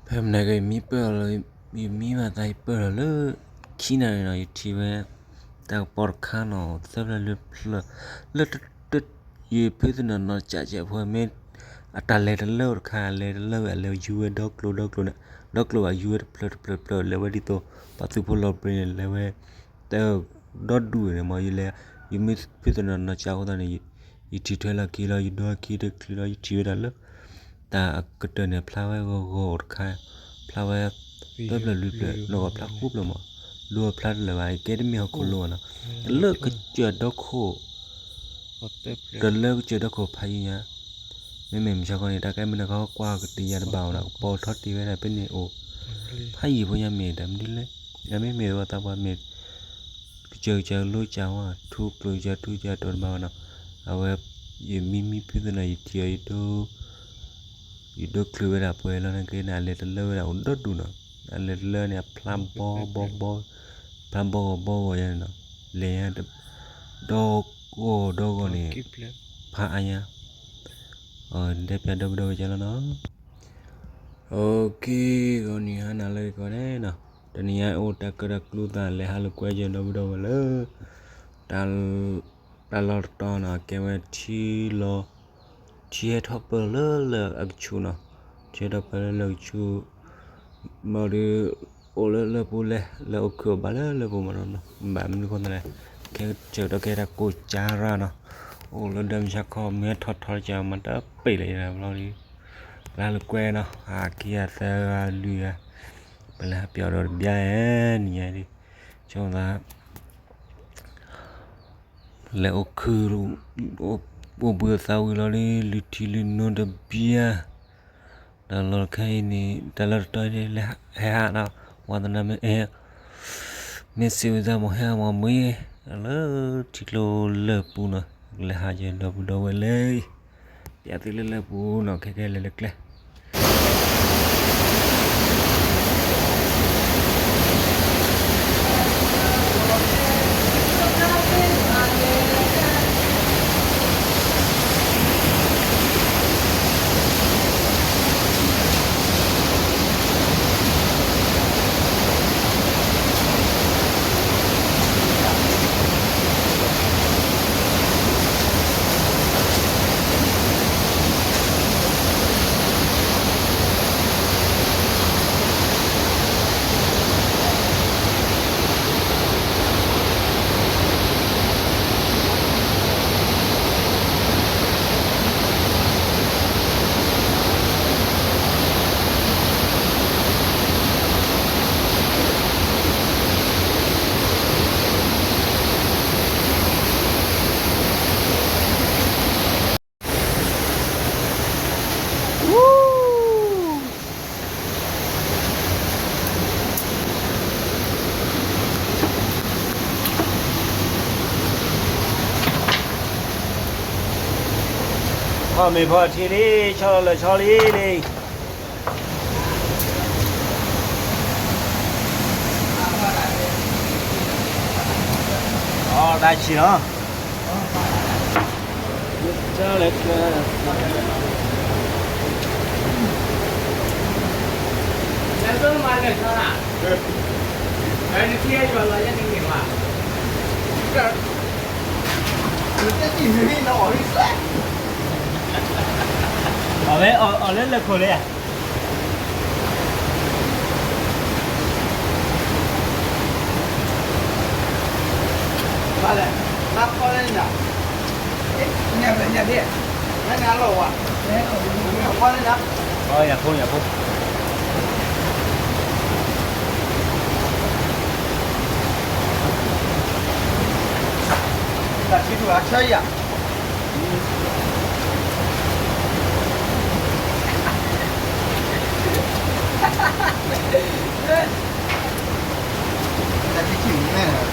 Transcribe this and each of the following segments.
ဖဲမနုၤက့ ယမံပၢၢ်လီၤ, ယမံဘၣ်သးယပၢၢ်လီၤလၢ ခံနၣ်ရံၣ်နီၤ ယထံၣ်ဝဲ တၢ်ကပီၤတခါနီၤ သၢဖျၢၣ်လွံၢ်ဖျၢၣ် လၢတ ယဖုသနၢၣ်နီၤ ကးကဲးဖိမ့ၢ် အတၢ်လဲၤတလၢတခါ အလဲၤတလၢဝဲ အလဲၤယူၤဝဲဒီကျိၤဒီကျိၤန့ၣ် ဒီကျိၤဘၣ်ယူၤဝဲတဖျၢၣ်တဖျၢၣ်တဖျၢၣ် လဲၤဝဲဒ်သိး ပှၤသုးဖိလီၤပြံန့ၣ် လဲၤဝဲ တၢ်ဒီဒူၣ်န့ၣ်မ့ၢ် ယလဲၤ ယမ့ၢ်ဖုသနၢၣ်နီၤကးအဃိသတးန့ၣ် ယထံၣ်ထွဲလီၤက့ၤလီၤ ယဒီခံတချုးလီၤ ယထံၣ်ဝဲဒၣ်လၢ တၢ်အကတၢၢ်န့ၣ် ဖျါဝဲဂီၤဂီၤတခါ ဖျါဝဲ သၢဖျၢၣ်လွံၢ်ဖျၢၣ် နီၢ်ဂီၤဖျါဃုဖျၢၣ်မး ဒိဖျါတလၢာ်ဘၣ် ကဲတမ့ၢ်ဟီၣ်ခိၣ်လိၤဘၣ်နီၤ လၢကစၢၢ်ဒီခိၣ် တလၢကစၢၢ်ဒီခိၣ်ဖးယံၤညါ မ့မ့ၢ်မုၢ်ဆါခီန့ၣ် တၢ်ကဲမ့ၢ်နခီကွၢ်ကတံၤယၤတဘၣ်အီၤနီၤ ကပီၤထီတ့ၢ်ဝဲဒၣ်ဖဲန့ၣ်အိၣ် ဖးယံၤဖိညါမ့ၢ်တၢ်မနုၤလဲၣ် အမ့မ့ၢ်ဝဲသးပှၢ်မ့ၢ် ကစၢၢ်ကစၢၢ်လိကၢ်ဝဲ ထူကျိၤကစၢၢ်ထူကစၢၢ်တီၤတဘၣ်ဝဲနီၤ အဝဲ ယမံမံဖုသနၢၣ် ယထံၣ်အီၤ ယဒိ ယဒိချုးဝဲဒၣ်ပှဲၤလီၤန့ၣ်က့န့ၣ် အလဲၤတလၢဝဲဒၣ်အိၣ်ဒီဒူၣ်နီၤ အလဲၤတလၢန့ၣ် အဖျါဘီဘီဘီ ဖျါဘီဂီၤဘီဂီၤယါန့ၣ်နီၤ လဲၤယါ ဒီဂီၤဒီဂီၤန့ၣ် ဖးအါညါ တဲပျးဒီပုၢ်ဒီဝဲၢ်ကလီၤနီၤ OK ဂီၤနံၤဟါနၤလၢကီးန့ၣ်နီၤ တနံၤညါအိၣ်တၢ်ကၢတၢ်ကျူသး လဲၤဟးလိာ်ကွဲယဲဒီပုၢ်ဒီဝဲၢ်လၢ တၢ်လီၢ်တတီၤနီၤ ကဲဝဲထံလီၤ ထံဟဲထီၣ်ပၢၢ်လၢလၢအကဆူၣ်နီၤ ထံဟဲထီၣ်ပၢၢ်လၢလၢကဆူၣ် မ့ၢ်ဒုး အိၣ်လၢလၢပူၤလဲၣ် လၢအိၣ်ခုၣ်အဘၣ်လၢလၢပူၤမးနီၤ ဘၣ်မနုၤဃိသတးလဲၣ် ကဲဆၢကတီၢ်ကဲတၢ်ကိၢ်ကၢရၢ်နီၤ အိၣ်လၢဒီးမုၢ်ဆါခီ မ့ၢ်ဟဲထီၣ်ထီတကးမး တပ့ၢ်လၢယရၢ်ဘျီဒီး ကလၢဟးလိာ်ကွဲနီၤ ဟးခံဂၤသၢဂၤလွံၢ်ဂၤ ပလဲၤဟးပျီဒီးတဘျါဧါ နံၤညါဒ် ဆိသး လဲၤအိၣ်ခုၣ် အိၣ်ဘှံးသးဝံၤလီၤလံ လုၢ်ထံလုၢ်နိတဘျါ တၢ်လီၢ်တခါအံၤန့ၣ် တၢ်လီၢ်တတီၤအံၤန့ၣ် လဲၤဟဲဟးနီၤ ဝါသနာမ့ၢ်အဲၣ် မ့ၢ်စံးဝဲသးမ့ၢ်ဟဲမ့ၢ်မ့ၢ် လၢထံကျိလၢပူၤနီၤ လဲၤဟးယဲဒီပုၢ်ဒီဝဲၢ်လၢ ပျးသုလၢလၢပူၤနီၤ ခဲကဲလဲၤလၢကျဲ ဖီမ့ၤဖီထံလံ ဆီလီၤလၢဆီလံလံ အီ တၢ်ဆံၣ်နီၤ အီၣ်ဝဲ အီၣ်လၢလၢခိၣ်လၢယါ ဘၣ်လဲၣ် တၢ်ဖီလၢနၤ ညါဘျဲၣ်ညါဘျဲၣ် ညါန့ၣ်အလီၢ်ဝါ ဖီလၢနၤ အီ ယၤဖိ ယၤဖိ တၢ်ဆံၣ်တူၢ်အဆၢယၤ တၢ်ဆံၣ်တူၢ်မဲာ်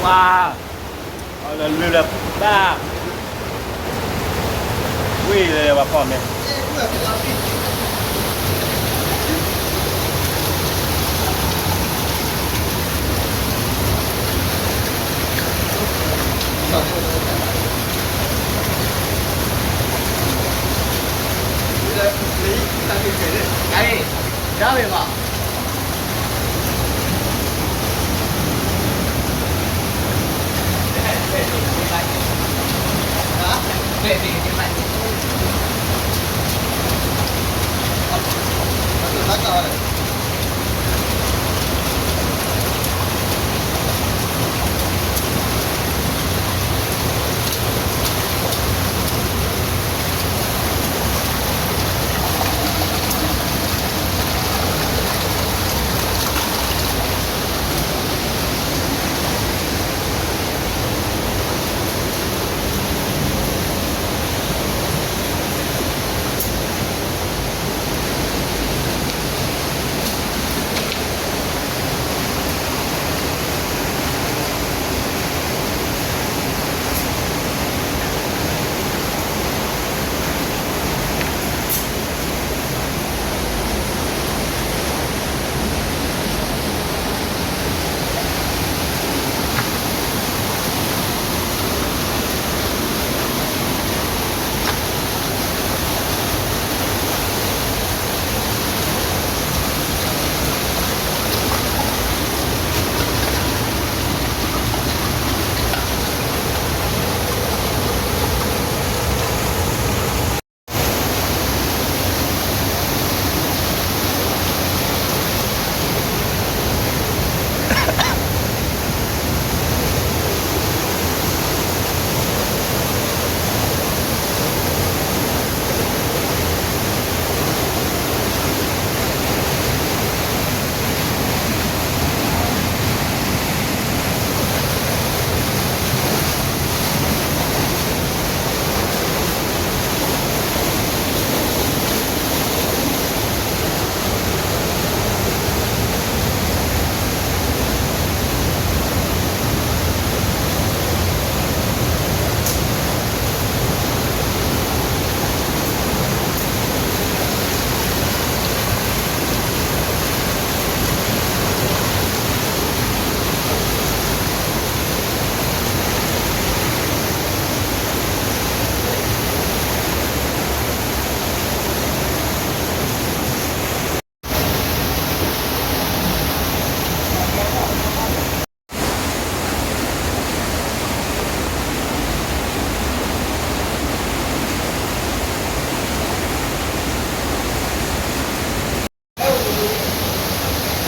ဝါ, လၢလၢပၢ်, ဝ့ၢ်လၢပှၤဖီၣ်မဲာ်, တၢ်ဝ့ၤမး.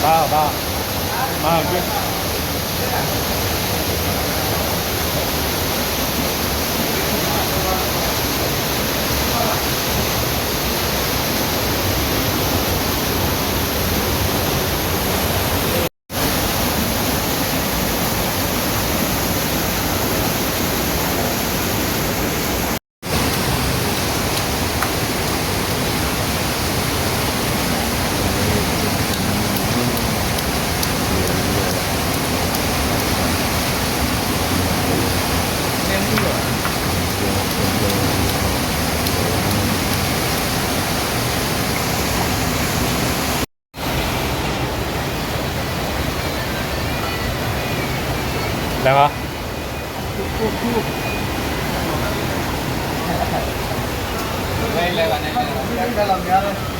ဘၣ်ဘၣ်, မၤက့ၤ. လဲၤဘၣ်, န့ၣ်, န့ၣ်လံ, ကဲဝဲန့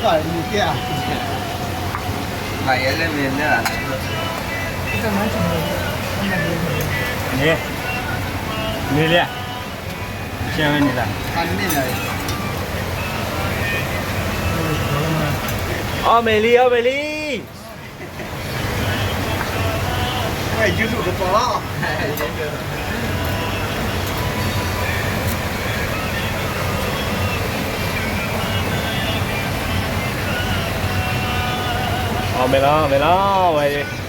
ၣ်လီၤ. အီၣ်မ့ၤလံ အီၣ်မ့ၤလံ. အီၣ်မ့ၤလီၤ မ့ၤလီၤ ဝဲ